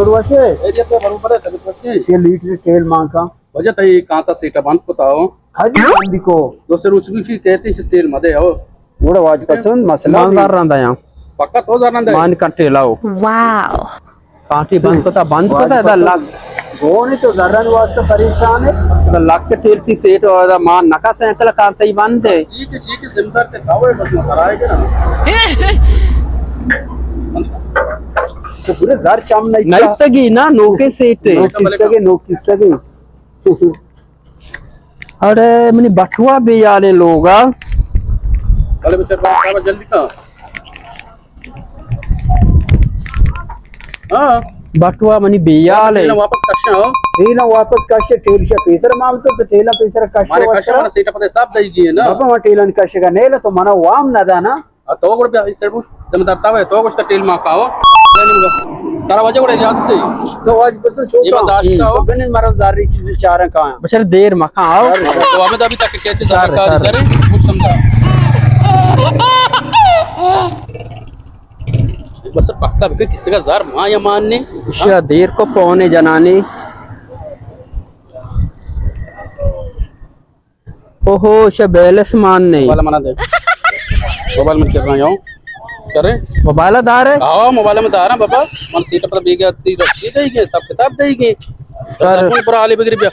اور وشے؟ خیریت ہے، بروبر ہے، تبیت وشے؟ چھ لیٹر تیل مان کا۔ وجہ تئی کانتا سیٹا بند کتا ہو۔ کدی بندی کو؟ دو سے روچ بھی شی کہتے ہیں، تیل مدے ہو۔ گوڑا واج پسند مسئلہ مان بھی۔ زر رندا یاں۔ پکا تو زر رندا ہے؟ مان کنٹے لاؤ۔ واو۔ کانٹی بند کتا، بند واج کتا، ادا پسند۔ لگ۔ گونی تو زرن واسطہ پریشان ہے۔ ادا لگ کے ٹیل تی سیٹ، ادا مان نکا سینکل کانتا ہی بند ہے۔ جی کے، جی کے ذمہ دار تے کھاوے بس مکرائے کے نا۔ تو پورے زر چم نہیں نہیں تگی نا، نوکے سیٹ ہے۔ نو کسگے، نو کسگے۔ اڑے منی بٹوا بے یالیں لوگا۔ بلے بچار بابا صاحب جلدی کا۔ ہاں۔ بٹوا منی بے یال ہے۔ ٹیلا واپس کشا ہو۔ ٹیلا واپس کشے، ٹیل شا پیسر مام تو، تو ٹیلا پیسر کشے مارے کشا واسطہ۔ مارا سیٹا پتے صاحب دائی گی ہے نا۔ بابا وہاں ٹیلا نی کشے گا، نیلا تو منا وام نہ دانا۔ آ، تو گڑ بیا، اس سر بوش، ذمہ دار تاوے، تو گوشتا ٹیل ما کاو۔ ترا وجہ گڑ اجازت ہے۔ تو آج بس چھوٹا۔ یہ برداشت کا ہو۔ تو بنن مرا زاری چیز چارن کا۔ بشر دیر مکان آؤ۔ تو ہمیں ابھی تک کہتے زار سر، کاری سر۔ کرے، کچھ سمجھا۔ بس پکا بکے کسی کا زار ماں یا مان نے۔ اشیا دیر کو پونے جنانی۔ اوہو، شے بیلنس مان نہیں۔ موبائل منا دے۔ موبائل من کر رہا ہوں۔ کرے؟ موبائل دار ہے؟ ہاں، موبائل میں دار ہے بابا۔ من سیٹ پر بیگا تی رکھی دے گے، سب کتاب دے گے۔ سر۔ اپنے پر آلی بگری بیا۔